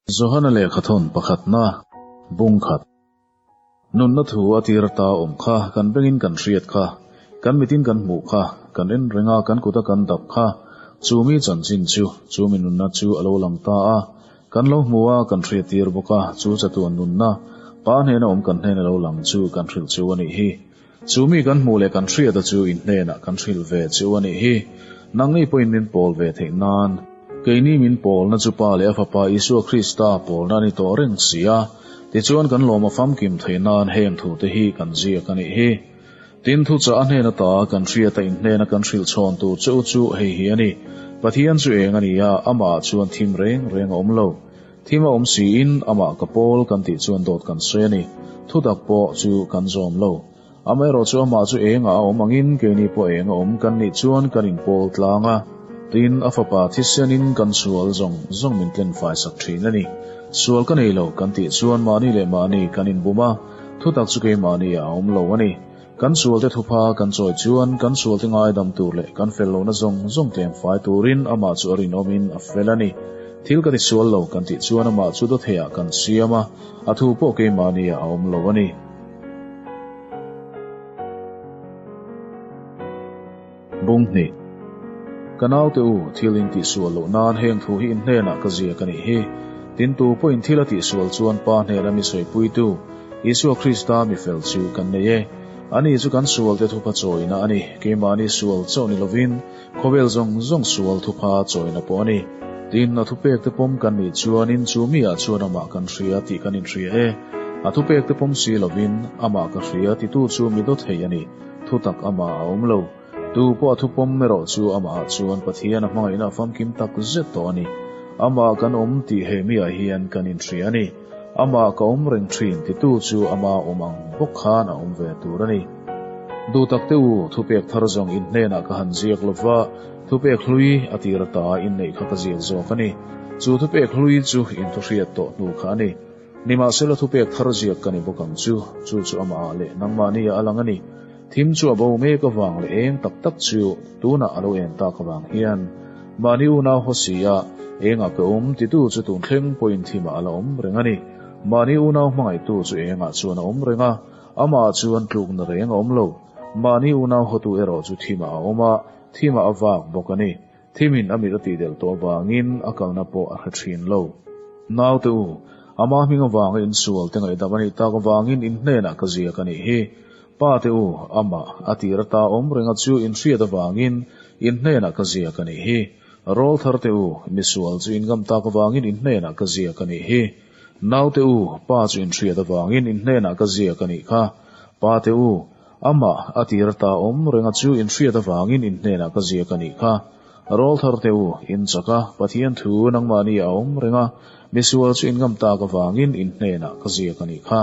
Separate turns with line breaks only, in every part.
Johana lehkhathawn pakhatna, bung khat. Nunna thu a tir ata awm kha kan bengin kan hriat kha, kan mitin kan hmuh kha, kan en reng a kan kuta kan dap kha, chu mi chanchin chu, chu mi nunna chu a lo lang ta a, kan lo hmu a, kan hriattir bawk a, chu chatuan nunna, Pa hnena awm kan hnena lo lang chu kan hrilh chu a nih hi. Chu mi kan hmuh leh kan hriata chu in hnenah kan hrilh ve chu a nih hi. Nangni pawhin min pawl ve theih nan. Keini min pawlna chu Pa leh a Fapa Isua Krista pawlna a ni tawh reng si a, tichuan kan lawm a famkim theih nan heng thute hi kan ziak a nih hi. Tin, thuchah a hnen ata kan hriata in hnena kan hrilh chhawn tur che u chu hei hi a ni, Pathian chu eng a ni a, amah chuan thim reng reng a awm lo. Thim a awm siin amah ka pawl kan tih chuan dawt kan sawi a ni. Thutak pawh chu kan zawm lo. Amaherawh chu amah chu engah a awm angin keini pawh eng a awm kan nih chuan kan inpawl tlang a. Tin, a fapa thisenin kan sual zawng zawng min tlen faisak thin a ni. Sual ka nei lo kan tih chuan mahni leh mahni kan inbum a, thutak chu keimahni ah a awm lo a ni. Kan sualte thupha kan chawi chuan kan sualte ngaidam tur leh kan fel lohna zawng zawng tlem fai turin amah chu a rinawmin a fel a ni. Thil ka tisual lo kan tih chuan amah chu dawtheiah kan siam a, a thu pawh keimahniah a awm lo a ni. Bung hnih. Ka naute u, thil in tihsual loh nan heng thu hi in hnenah ka ziak a nih hi. Tin tu pawhin thil a tihsual chuan Pa hnena mi sawipuitu, Isua Krista mi fel chu kan nei e. Ani chu kan sualte thupha chawina a ni, keimahni sual chauh ni lovin khawvel zawng zawng sual thupha chawina pawh a ni. Tin, a thupekte pawm kan nih chuanin chu miah chuan amah kan hria tih kan inhria e. A thupekte pawm si lovin amah ka hria titu chu mi dawt thei a ni. Thutak amah a awm lo. Tu pawh a thupawm erawh chu amahah chuan Pathian a hmangaihna a famkim tak zet tawh a ni. Amah kan awm tih he miah hian kan inhria a ni. Amah ka awm reng thin titu chu ama awm ang bawk khan a awm ve tur a ni. Duhtak te u, thupek thar zawng in hnenah ka han ziak lo va, thupek hlui a tir ata inneih kha ka ziak zawk a ni. Chu thupek hlui chu in thuhriat tawh hnu kha a ni. Nimahsela thupek thar ziak ka ni bawk ang chu, chu chu amah leh nangmahni ah a lang a ni. Thim chu a bo mek avang leh eng tak tak chu tunah a lo en tak avang hian mahni unau haw si a, engah ka awm titu chu tun thleng pawhin thimah a la awm reng a ni. Mahni unau hmangaihtu chu engah chuan a awm reng a, amah chuan tlukna reng a awm lo. Mahni unau hawtu erawh chu thimah a awm a, thimah a vak bawk a ni. Thimin a mit a tihdelh tawh avangin a kalna pawh a hre thin lo. Naute u, ama hming avanga insual te ngaihdam a nih tak avangin in hnenah ka ziak a nih hi. Pa te u, amah a tir ata awm renga chu in hriat avangin in hnenah ka ziak a nih hi. Rawlthar te u, misual chu in ngam tak avangin in hnenah ka ziak a nih hi. Naute u, pa chu in hriat avangin in hnenah ka ziak a nih kha. Pa te u, Amah a tir ata awm renga chu in hriat avangin in hnenah ka ziak a nih kha. Rawlthar te u, in chak a, Pathian thu nangmahni a awm reng a, misual chu in ngam tak avangin in hnenah ka ziak a nih kha.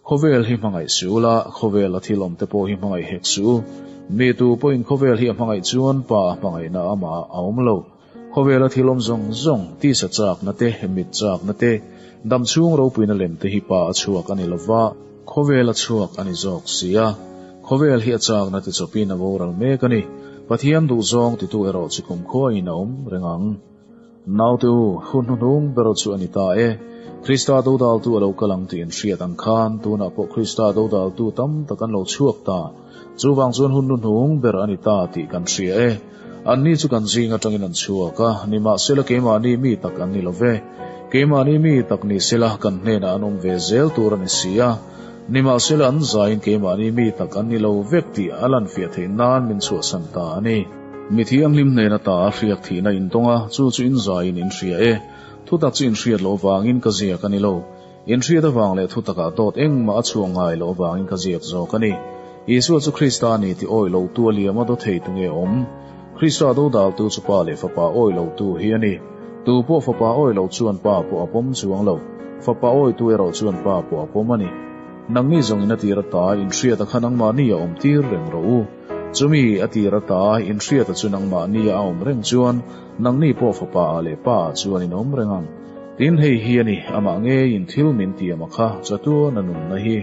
Khawvel hi hmangaih suh ula, khawvel a thil awm te pawh hi hmangaih hek suh u. Mi tu pawhin khawvel hi a hmangaih chuan Pa a hmangaihna amah a awm lo. Khawvela thil awm zawng zawng, tisa chakna te, mit chakna te, dam chhung ropuina lem te hi pa a chhuak a ni lova, khawvel a chhuak a ni zawk si a. Khawvel hi a chakna ti chawpin a boral mek a ni. Pathian duhzawng titu erawh chu kumkhuain a awm reng ang. Naute u, hun hnuhnung ber chu a ni ta e. Krista dodaltu a lo kal ang tih in hriat ang khan, tunah pawh Krista dodaltu tam tak an lo chhuak ta. Chuvang chuan hun hnuhnung ber a ni ta tih kan hria e. Anni chu kan zing atangin an chhuak a, nimahsela keimahni mi tak an ni lo ve. Keimahni mi tak ni sela kan hnenah an awm ve zel tur a ni si a. Nimahsela an zaiin keimahni mi tak an ni lo vek tih a lanfiah theih nan min chhuahsan ta a ni. Mi thianghlim hnen ata a hriak thihna in tawng a, chu chu in zaiin in hria e. Thutak chu in hriat loh vangin ka ziak a ni lo. Inhriat avang leh thutakah dawt engmah a chhuak ngai loh avangin ka ziak zawk a ni. Isua chu Krista a ni tih awih lotu a liam a daw thei tunge awm? Krista dodaltu chu Pa leh Fapa awih lotu hi a ni. Tu pawh Fapa awih loh chuan Pa pawh a pawm chuang lo. Fapa awitu erawh chuan Pa pawh a pawm a ni. Nangni zawngin a tir ata inhriata kha nangmahni a awm tir reng rawh u. Chumi a tir ata inhriata chu nangmahni a awm reng chuan nangni pawh Fapa ah leh Pa ah chuan in awm reng ang. Tin, hei hi a ni, amah ngeiin thil min tiam a kha, chatuan a nunna hi.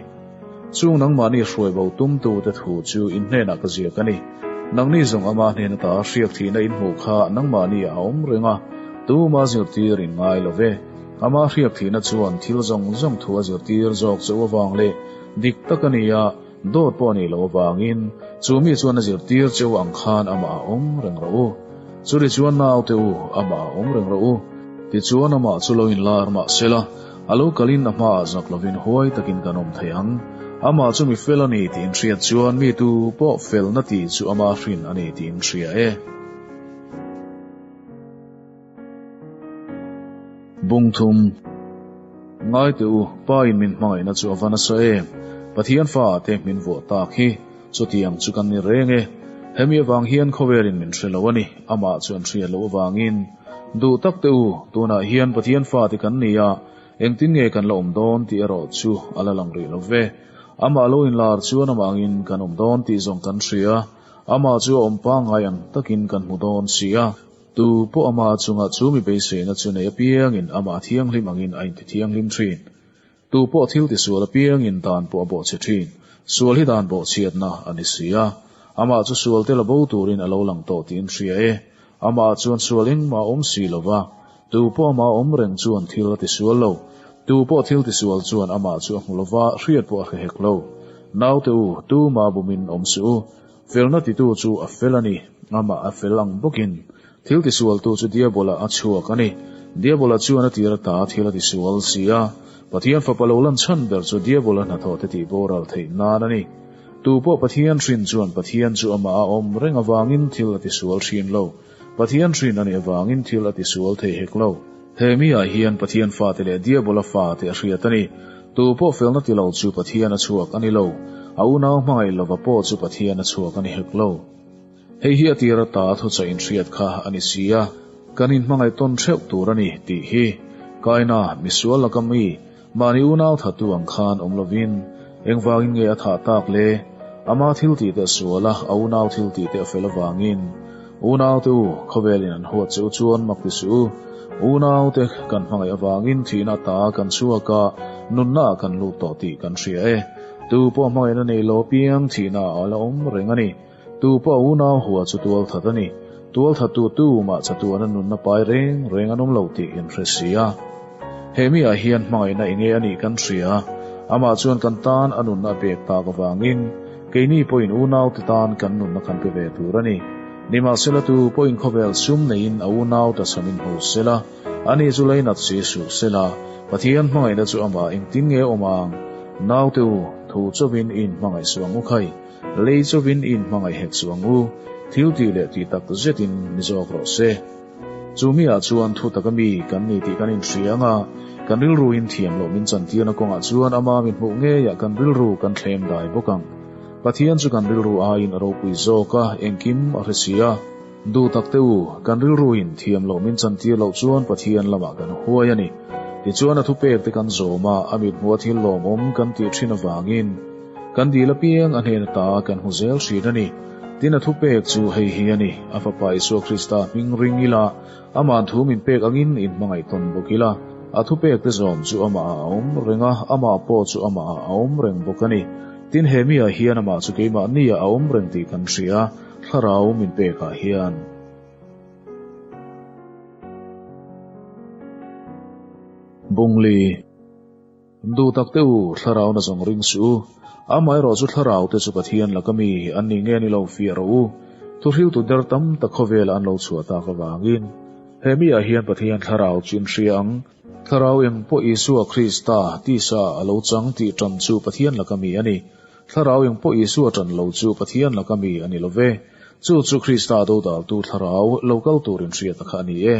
Chung nangmahni hruai bo tumtute thu chu in hnenah ka ziak a ni. Nangni zawng ama hnen ata hriak thihna in hmuh kha nangmahni a awm reng a, tuma zirtir in ngai lo ve. Ama hriak thihna chuan thil zawng zawng thu a zirtir zawk che u avang leh dik tak a ni a, dawt pawh a nih loh avangin chu mi chuan a zirtir che u ang khan amah a awm reng rawh u. Churi chuan naute u, amah a awm reng rawh u. Tichuan amah chu lo inlar mah sela, a lo kalin a hmaah zak lovin huai takin kan awm thei ang. Amah chu mi fel a ni tih inhriat chuan mi tu pawh felna tih chu ama hrin a ni tih inhria e. Bung thum. Ngai teh u, Pa in min hmangaihna chu a va nasa em! Pathian fa ah te min vuah tak hi, chutiang chu kan ni reng e. Hemi avang hian khawvelin min hre lo a ni, amah chu an hriat loh avangin. Duh tak teh u, tunah hian Pathian fa te kan ni a, engtin nge kan la awm dawn tih erawh chu a la lang rih lo ve. Amah lo inlar chuan amah angin kan awm dawn tih zawng kan hria, amah chu a awm pangngai ang takin kan hmu dawn si a. Tu pawh ama chungah chu mi beiseina chu nei apiangin amah thianghlim angin a inti thianghlim thin. Tu pawh thil tisual apiangin dan pawh a bawhchhe thin. Sual hi dan bawhchhiatna a ni si a. Amah chu sual te la bo turin a lo lang tawh tih in hria e. Amah chuan sual engmah a awm si lo va. Tu pawh amah awm reng chuan thil a tisual lo. Tu pawh thil tisual chuan amah chu a hmu lo va, hriat pawh a hre hek lo. Naute u, tumah bumin awm suh u. Felna titu chu a fel a ni, amah a fel ang bawkin. Thil tisualtu chu Diabola a chhuak a ni. Diabola chuan a tir ata thil a tisual si a. Pathian Fapa lo lan chhan ber chu Diabola hnathawh te tih boral theih nan a ni. Tu pawh Pathian hrin chuan Pathian chu amah a awm reng avangin thil a tisual thin lo. Pathian hrin a nih avangin thil a tisual thei hek lo. He miah hian Pathian fate leh Diabola fate a hriat a ni. Tu pawh felna ti lo chu Pathian a chhuak a ni lo. A unau hmangaih lova pawh chu Pathian a chhuak a ni hek lo. Hei hi a tir ata thuchah inhriat kha a ni si a, kan inhmangaih tawn theuh tur a ni tih hi. Kaina, misual laka mi, mahni unau thatu ang khan awm lovin, engvangin nge a thah tak le? Ama thil tih te a sual a, a unau thil tih te a fel avangin. Unaute u, khawvelin an huat che u chuan mak ti suh u. Unaute kan hmangaih avangin thihna ata kan chhuak a, nunna ah kan lut tawh tih kan hria e. Tu pawh hmangaihna nei lo apiang thihna ah a la awm reng a ni. Tu pawh a unau hua chu tualthat a ni. Tualthattu tu mah chatuana nunna pai reng reng an awm lo tih in hre si a. He mi ah hian hmangaihna enge a nih kan hria. Amah chuan kan tan a nunna a pek tak avangin keini pawhin unaute tan kan nunna kan pe ve tur a ni. Nimahsela tu pawhin khawvel sum neiin a unau ta chhamin hmu sela, ani chu leinat si suh sela, Pathian hmangaihna chu amah engtin nge awm ang? Naute u, thu chauhin i inhmangaih suh ang u khai. Lei chauhin i inhmangaih hek suh ang u. Thil tih leh tih tak zetin ni zawk rawh se. Chu miah chuan thu taka mi kan ni tih kan inhria ang a, kan rilruin thiam loh min chantirna kawngah chuan ama min hmuh ngeiah kan rilru kan thlem dai bawk ang. Pathian chu kan rilru aiin a ropui zawk a, engkim a hre si a. Duh tak te u, kan rilruin thiam loh min chantir loh chuan Pathian lamah kan huai a ni. Tichuan a thupek te kan zawm a, a mithmuha thil lawmawm kan tih thin avangin kan dil apiang a hnen ata kan hmu zel thin a ni. Tin a thupek chu hei hi a ni, a Fapa Isua Krista hming ring ila, Ama'n thu min pek angin in hmangaih tawn bawk ila, a thupek te zawm chu amah ah a awm reng a, amah pawh chu amah ah a awm reng bawk a ni. Tin he mi ah hian amah chu keimahni ah a awm reng tih kan hria, thlarau min pek ah hian. Bungli. Duh tak te u, thlarau na zawng ring suh u. Amaherawh chu thlarau te chu Pathian laka mi an ni nge ni lo fiah rawh u. Thuhriltu der tam tak khawvela an lo chhuah tak avangin he mi ah hian Pathian thlarau chu in hria ang. Thlarau eng pawh Isua Krista tisa a lo chang tih tan chu Pathian laka mi a ni. Thlarau eng pawh Isua tan lo chu Pathian laka mi a ni lo ve. Chu chu Krista dodaltu thlarau lo kal tur inhriatna kha a ni e.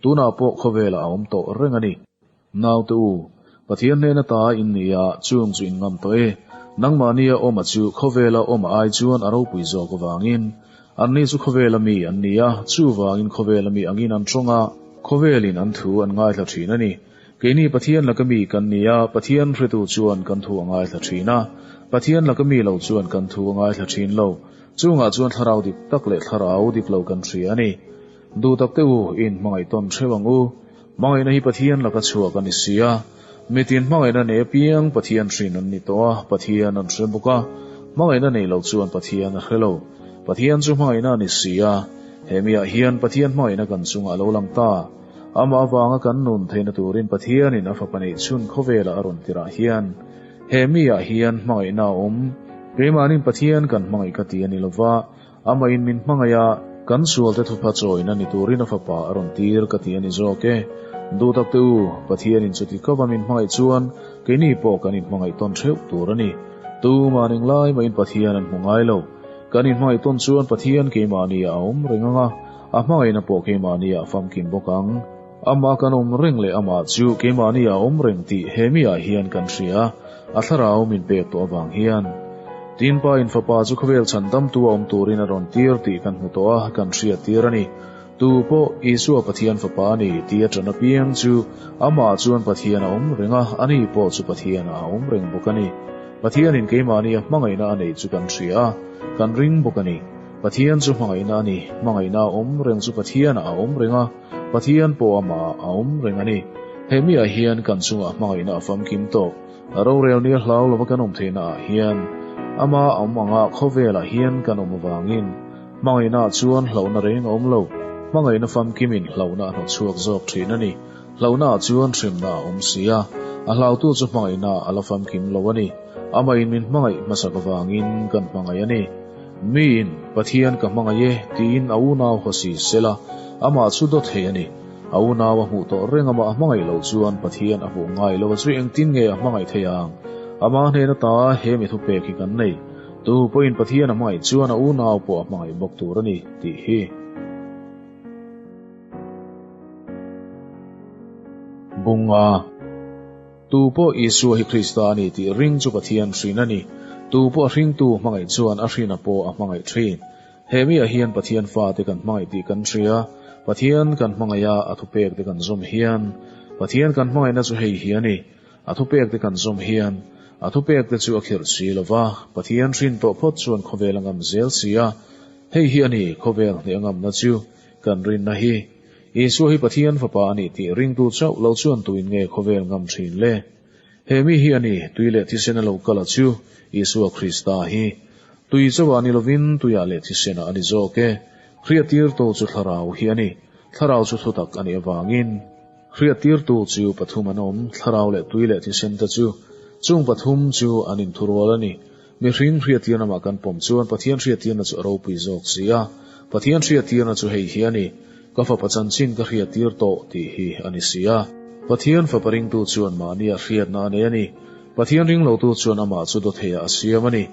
Tunah pawh khawvelah a awm tawh reng a ni. Naute u, Pathian hnena ta in ni a, chung chu in ngam tawh e. Nangmahnia awma chu khawvela awma ai chuan a ropui zawk avangin. Anni chu khawvela mi an ni a, chuvangin khawvela mi angin an tawng a, khawvelin an thu an ngaithla thin a ni. Keini Pathian laka mi kan ni a, Pathian hretu chuan kan thu a ngaithla thin a, Pathian laka mi lo chuan kan thu a ngaithla thin lo. Chungah chuan thlarau dik tak leh thlarau dik lo kan hria a ni. Duh tak te u, in hmangaih tawn theuh ang u. Hmangaihna hi Pathian laka chhuak a ni si a. Mitin hmangaihna nei apiang Pathian hrin an ni tawh a, Pathian an hre bawk a. Hmangaihna nei lo chuan Pathian a hre lo. Pathian chu hmangaihna a ni si a. He miah hian Pathian hmangaihna kan chungah a lo lang ta. Amah avanga kan nun theihna turin Pathianin a Fapa neih chhun khawvelah a rawn tirah hian he mi-ah hian hmangaihna a awm. Keimahnin Pathian kan hmangaih ka ti a ni lova, amahin min hmangaih a, kan sualte thupha chawina ni turin a Fapa a rawn tir ka ti a ni zawk e. Duhtak te u, Pathianin chuti kava min hmangaih chuan keini pawh kan inhmangaih tawn theuh tur a ni. Tumah ning lai mahin Pathian an hmu ngai lo. Kan inhmangaih tawn chuan Pathian keimahni a awm reng ang a, a hmangaihna pawh keimahni a famkim bawk ang. Amah kan awm reng leh amah chu keimahni a awm reng tih he mi ah hian kan hria, a thlarau min pek tawh avang hian. Tin, Pa in Fapa chu khawvel chhan damtu a awm turin a rawn tir tih kan hmu tawh a, kan hriat tir a ni. Tu pawh Isua Pathian Fapa a ni tih a ṭan apiang chu amah chuan Pathian a awm reng a, ani pawh chu Pathian a awm reng bawk a ni. Pathianin keimahni a hmangaihna a neih chu kan hria a, kan ring bawk a ni. Pathian chu hmangaihna a ni. Hmangaihna a awm reng chu Pathianah a awm reng a, Pathian pawh amahah a awm reng a ni. He miah hian kan chungah hmangaihna a famkim tawh. A rorel nia hlau lova kan awm theihnaah hian ama awm anga khawvelah hian kan awm avangin hmangaihnaah chuan hlauhna reng a awm lo. Hmangaihna famkimin hlauhna a hnawtchhuak zawk thin a ni. Hlauhnaah chuan hrimna a awm si a, a hlautu chu hmangaihnaah a la famkim lo a ni. Amahin min hmangaih hmasak avangin kan hmangaih a ni. Miin, Pathian ka hmangaih e, tiin a unau haw si sela, amah chu dawt thei a ni. A unau a hmuh tawh reng amah a hmangaih loh chuan Pathian a hmuh ngai lo a chu engtin nge a hmangaih thei ang? Amah hnena ta he mi thupek hi kan nei. Tu pawhin Pathian a hmangaih chuan a unau pawh a hmangaih bawk tur a ni, tih hi. Bunga. Tu pawh Isua hi Krista a ni tih ring chu Pathian hrin a ni. Tu pawh a hringtu hmangaih chuan a hrina pawh a hmangaih thin. He miah hian Pathian fate kan hmangaih tih kan hria. Pathian kan hmangaih a, a thupek te kan zawm hian. Pathian kan hmangaihna chu hei hi a ni. A thupek te kan zawm hian. A thupek te chu a khirh si lo va, Pathian hrin tawh phawt chuan khawvel a ngam zel si a. Hei hi a ni khawvel hneh a ngamna chu. Kan rinna hi. Isua hi Pathian Fapa a nih tih ringtu chauh lo chuan tuin nge khawvel ngam thin le? He mi hi a ni, tui leh thisen a lo kal a chu, Isua Krista hi. Tui chauhah ni lovin tuiah leh thisenah a ni zawk e. Hriattirtu chu Thlarau hi a ni. Thlarau chu thutak a nih avangin. Hriattirtu chu pathum an awm, Thlarau leh tui leh thisen te chu. Chung pathum chu an inthurual a ni. Mihring hriattirna mah kan pawm chuan Pathian hriattirna chu a ropui zawk si a. Pathian hriattirna chu hei hi a ni, Ka fapa chanchin ka hriattir tawh tih hi a ni si a. Pathian fapa ringtu chuan mahnia hriatna a nei a ni. Pathian ringlotu chuan amah chu dawtheiah a siam a ni.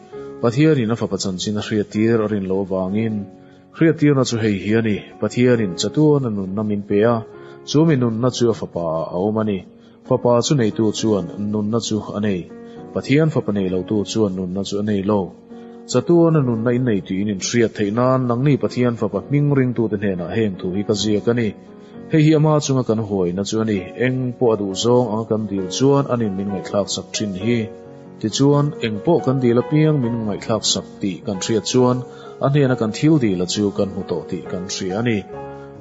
Pathianin a fapa chanchin a hriattir a rin loh avangin hriattirna chu hei hi a ni, Pathianin chatuana nunna min pe a, chu mi nunna chu a fapaah a awm a ni. Fapa chu neitu chuan nunna chu a nei. Pathian fapa nei lotu chuan nunna chu a nei lo. Chatuana nunna in nei tih in inhriat theih nan nangni Pathian fapa hming ringtute hnenah heng thu hi ka ziak a ni. Hei hi ama chunga kan huaina chu a ni. Eng pawh a duh zawng anga kan dil chuan anin min ngaihthlak sak thin hi. Tichuan, eng pawh kan dil apiang min ngaihthlak sak tih kan hriat chuan a hnena kan thil dil a chu kan hmu tawh tih kan hria a ni.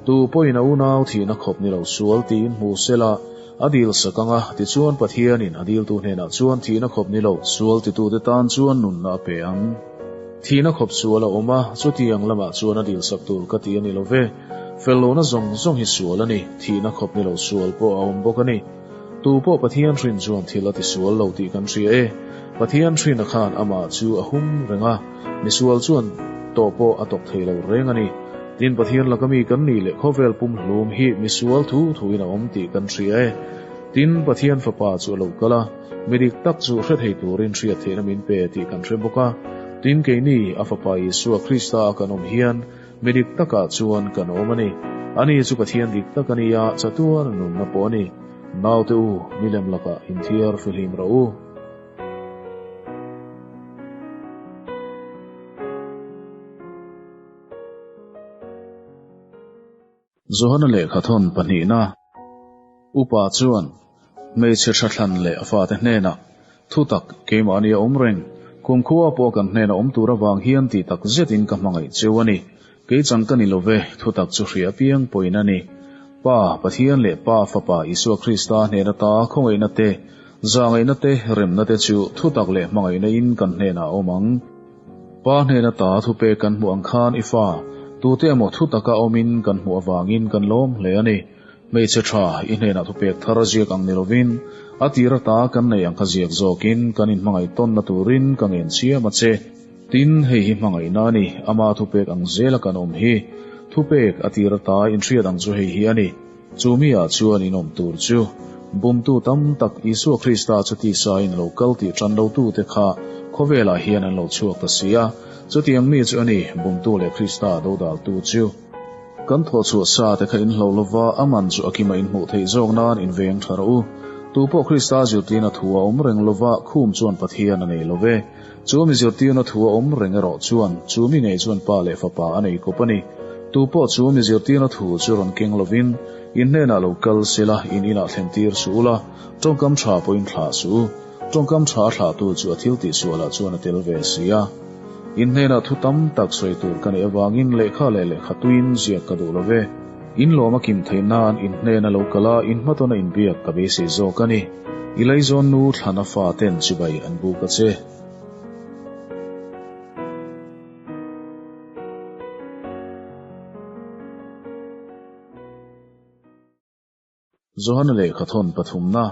Tu pawhin a unau thihna khawp ni lo sual tiin hmu sela, a dil sak ang a, tichuan Pathianin a diltu hnenah chuan thihna khawp ni lo sual titute tan chuan nunna a pe ang. Thihna khawp sual a awm a, chutiang lamah chuan a dil sak tur ka ti a ni lo ve. Fel lohna zawng zawng hi sual a ni, thihna khawp ni lo sual pawh a awm bawk a ni. Tu pawh Pathian hrin chuan thil a ti sual lo tih kan hria e. Pathian hrina khan amah chu a hum reng a, misual chuan tawh pawh a tawk thei lo reng a ni. Tin, Pathian laka mi kan nih leh khawvel pumhlum hi misual thu thuin a awm tih kan hria e. Tin, Pathian Fapa chu a lo kal a, mi dik tak chu hre thei turin hriat theihna min pe tih kan hre bawk a. Tin, keini, a Fapa Isua Krista a kan awm hian mi dik takah chuan kan awm a ni. Ani chu Pathian dik tak a ni a, chatuan nunna pawh a ni. Naute u, milem lakah inthiar fihlim rawh u. Johana lehkha thawn pahnihna Upa chuan hmeichhe tha thlan leh a fate hnenah, Thutak, keimahni a awm reng, kumkhua pawh kan hnena awm tur avang hian tih tak zetin ka hmangaih cheu a ni. Kei chang ka ni lo ve, thutak chu hria apiang pawhin a ni. Pa, Pathian leh Pa Fapa Isua Krista hnena ta khawngaihna te, zahngaihna te, remna te chu thutak leh hmangaihna in kan hnenah a awm ang. Pa hnena ta thupek kan hmuh ang khan i fa, tute emaw thu taka awmin kan hmuh avangin kan lawm hle a ni. Hmeichhe tha, i hnenah thupek thar ziak ang ni lovin, a tir ata kan nei ang kha ziak zawkin kan inhmangaih tawnna turin ka ngen chiam a che. Tin, hei hi hmangaihna a ni, ama thupek ang zela kan awm hi. Thupek a tir ata inhriat ang chu hei hi a ni. Chu mi ah chuan in awm tur chu bumtu tam tak Isua Krista chu tisa in lo kal tih tan lo tute kha khawvel ah hian an lo chhuak ta si a, chutiang mi chu a ni bumtu leh Krista dodaltu chu. Kan thawhchhuah sa te kha in hlo lova, a man chu a kima in hmuh theih zawk nan in veng tha rawh u. Tupawh Krista zirtirna thu a awm reng lova, khum chuan Pathian a nei lo ve. Chu mi zirtirna thu a awm reng erawh chuan chu mi ngei chuan Pa leh Fapa a nei kawp a ni. Tupawh chu mi zirtirna thu chu rawn keng lovin, in hnenah lo kal sela, in inah thlentir suh ula, tawngkam tha pawhin thlah suh u. Tawngkam tha a thlahtu chu a thil tihsualah chuan a tel ve si a. In hnenah thu tam tak sawi tur ka neih avangin lehkha leh lehkha tuin ziak ka duh lo ve. In lawm a kim theih nan in hnena lo kal a, in hmatawna inbiak ka beisei zawk a ni. I laizawn nu thlana fa ten chibai an buk a che. Johana lehkha thawn pathumna.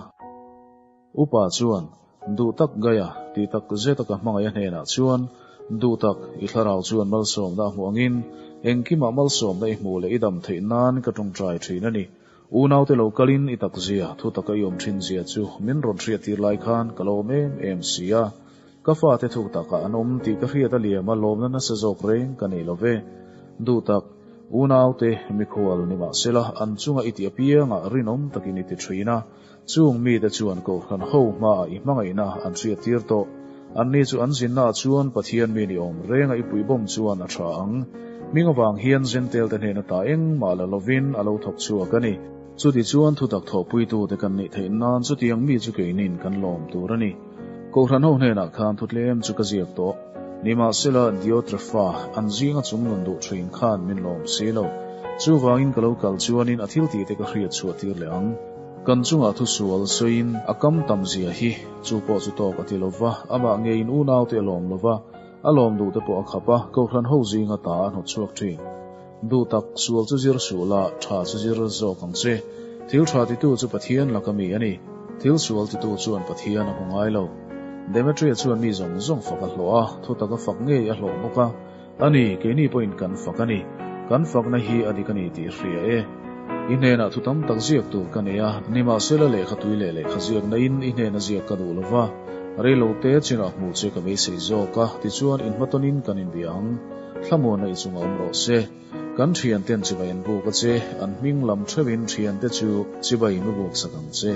Upa chuan, Duh tak Gaia, ti tak zeta ka hmangaih a hnenah chuan, Duh tak, i thlarau chuan malsawmna a hmuh angin, engkimah malsawmna i hmuh leh i dam theih nan ka tawngtai thin a ni. Unaute lo kalin i takzia, thu taka i awm thin zia chu min rawn hriattir lai khan ka lawm em em si a. Ka fate thuk takah an awm tih ka hriat a liam a lawmna nasa zawk reng ka nei lo ve. Duh tak, unaute mikhual ni mahsela an chunga i tih apiangah rinawm takin i ti thin a, chung mite chuan Kohhran ho hmaah i hmangaihna an hriattir tawh. Anni chu an zinnaah chuan Pathian mi ni awm renga i puihbawm chuan a tha ang. Hming avang hian Zentelte hnena ta engmah la lovin a lo thawk chhuak a ni. Chuti chuan thutak thawhpuitute kan nih theih nan chutiang mi chu keinin kan lawm tur a ni. Kohhran ho hnenah khan thutlem chu ka ziak tawh. Nimahsela Diotrepha an zinga chungnun duh thin khan min lawm si lo. Chuvangin ka lo kal chuanin a thiltihte ka hriat chhuah tir leh ang. Kan chungah thusual sawiin a kam tam zia hi chu pawh chu tawk a ti lo va, amah ngeiin unaute a lawm lo va, a lawm duhte pawh a khap a, Kohhran ho zinga ta a hnawt chhuak thin. Duh tak, sual chu zir suh la, tha chu zir zawk ang che. Thil tha titu chu Pathian laka mi a ni. Thil sual titu chuan Pathian a hmu ngai lo. Demetria chuan mi zawng zawng fak a hlawh a, thutak a fak ngei a hlawh bawk a. A ni, keini pawhin kan fak a ni. Kan fakna hi a dik a ni tih hria e. I hnenah thu tam tak ziak tur ka nei a, nimahsela lehkha tui leh lehkha ziakna in i hnena ziak ka duh lo va, reilote chinah hmuh che ka beisei zawk a, tichuan inhmatawnin kan inbia ang. Thlamuana i chunga awm rawh se. Kan thianten chibai an buk a che, an hming lam theuhin thiante chu chibai mi buk sak ang che.